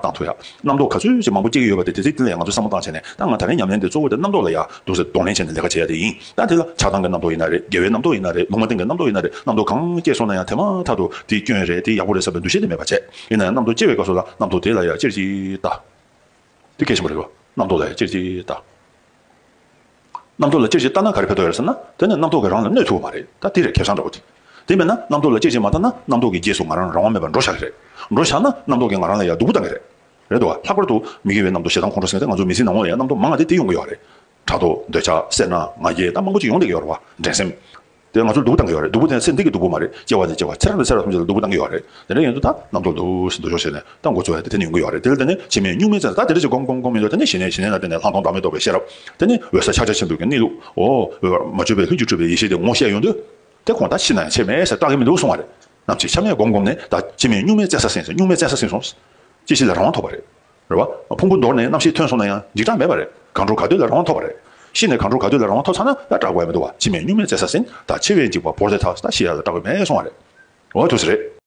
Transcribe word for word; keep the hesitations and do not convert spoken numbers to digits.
བཏང་ཐུབ་ཡ། རྣམ་རྟོག་ག་ཚོད་ཅིག་མང་པོ་སྐྱེ་གི་ཡོད་པ་དེ་དེ་ཚོའི་དེ་ལ་ཡང་ང་ཚོས་བསམ་བློ་བཏང་བྱས་ནས། ད་ང་ད་རིང་ཉམས་ལེན་དེ་གཙོ་བོ་དེ་རྣམ་རྟོག་ལ་ཡ་འདུག་སེ་གདོང་ལེན་བྱས་ནས་ལས་ཀ་བྱེད་ཡ་དེ་ཡིན། ད་དེ་ལ་ཆགས་སྡང་གི་རྣམ་རྟོག་ཡིན་ན་རེད། དགེ་བའི་རྣམ་རྟོག་ཡིན་ན་རེད། ལུང་མ་བསྟན་གྱི་རྣམ་རྟོག་ཡིན་ན་རེད། རྣམ་རྟོག་གང་སྐྱེས་སོང་ན་ཡང་དེ་མ་ཐག་ཏུ་དེ་སྐྱོན་རེད། དེ་ཡག་པོ་རེད་བསམ་པའི་འདུ་ཤེས་དེ་མེད་པ་བྱས། ཡིན་ན་ཡང་རྣམ་རྟོག་སྐྱེ་བའི་སྐབས་སུ་ལ་རྣམ་རྟོག་དེ་ལ་ཡ་ཅིར་ཅིག་ལྟ། དེ་གལ་ཆེན་པོ་རེད་བ། རྣམ་རྟོག་ལ་ཡ་ཅིར་ཅིག་ལྟ། རྣམ་རྟོག་ལ་ཅིར་ཅིག་ལྟ་ན་ག་རེ་ཕན་ཐོགས་ཡོད་རེད་ཟེར་ན། དེ་ནི་རྣམ་རྟོག་གིས་རང་ལ་གནོད་ཐུབ་པ་མ་རེད། ད་དེ་རེད་ཁེ་བཟང་འདྲ་བོ་དེ། དེ་མིན་ན་རྣམ་རྟོག་ལ་ཅིར་ཅིག་མ་ལྟ་ན་རྣམ་རྟོག་གི་རྗེས་སུ་ང་རང་རང་དབང་མེད་པར་འགྲོ་བཞག་གི་རེད། འགྲོ་བཞག་ན་རྣམ་རྟོག་གིས་ང་རང་ལ་ཡ་སྡུག་པོ་བཏང་གི་རེད། རེད་འདུག་བ། ལྷག་པར་དུ་མི་དགེ་བའི་རྣམ་རྟོག་ཞེ་སྡང་ཁོང་ཁྲོ་སེམས་ཁྲལ། ང་ཚོ་མི་ཚེ་ནང་ལོགས་ལ་ཡ་རྣམ་རྟོག་མང་བ་དེ་དེ་ཡོང་གི་ཡོད་རེད། ཕྲག་དོག་འདོད་ཆགས་སེར་སྣ་ང་རྒྱལ་ད་མང་པོ་ཅིག་ཡོང་བསྡད་ཀྱི་ཡོད་རེད་བ། འགྲན་སེམས། དེ་ང་ཚོར་སྡུག་པོ་བཏང་གི་ཡོད་རེད། སྡུག་པོ་དེ་སེམས་སྡུག་གི་སྡུག་པོ་མ་རེད། སྐྱེ་བ་ནས་སྐྱེ་བ་ཚེ་རབས་ནས་ཚེ་རབས་ཐམས་ཅད་ལ་སྡུག་པོ་བཏང་གི་ཡོད་རེད། དེ་འདྲ་ཡིན་དུས་ད་རྣམ་རྟོག་འདུག་སེ་འདུ་འཇོག་བྱས་ནས་ད་འགོ་ཚུགས་ཡ་དེ་དེ་ནས་ཡོང་གི་ཡོད་རེད། དེ་ལ་བརྟེན་ནས་འཆི་མེད་གཉུག་མའི་བཙན་ས། ད་དེ་འདྲ་ཅིག་སྒོམ་སྒོམ་སྒོམ་ཡིན་དུས་དེ་ནས་ཞི་གནས། ཞི་གནས་ལ་བརྟེན་ནས་ལྷག་མཐོང་བདག་མེད་རྟོགས་པའི་ཤེས་རབ། དེ་ནས་འོད་གསལ་ཕྱག་རྒྱ་ཆེན་པོའི་གི་གནས་ལུགས། འོ། འོད་མ་བཅོས་པའི་ལྷུན་གྱིས་གྲུབ་པའི་ཡེ་ཤེས་དེ་ངོ་ཤེས་ཡོང་དུས། དེ་ཁོང་ད་འཆི་ན་ཡང་འཆི་མེད་ཟེར་བཏང་གི་མི་འདུག་གསུང་བ་རེད། ནམ་འཆི་ཆ་མེད་སྒོམ་སྒོམ་ནས་ད་འཆི་མེད་གཉུག་མའི་བཙན་ས་ཟིན་སོང་། གཉུག་མའི་བཙན་ས་ཟིན་སོང་། སྐྱེ་ཤི་ལས་རང་དབང་ཐོབ་པ་རེད། རེད་བ། ཕུང་པོ་འདོར་ནས་རྣམ་ཤེས་ཐོན་སོང་ན་ཡང་འཇིགས་སྐྲག་མེད་པ་རེད། གང་འགྲོ་ག་དུས་ལ་རང་དབང་ཐོབ་པ་རེད། ཤི་ནས་གང་འགྲོ་ག་དུས་ལ་རང་དབང་ཐོབ་ཚར་ན་ཡང་སྐྲག་དགོས་མི་འདུག་བ། འཆི་མེད་གཉུག་མའི་བཙན་ས་ཟིན། ད་འཆི་བའི་འཇིགས་པ་བོར་ཏེ་ཐལ། ད་ཤི་ཡ་ལ་སྐྲག་དགོས་མེད་གསུང་བ་རེད། འོ་དེ་འདྲ་རེད།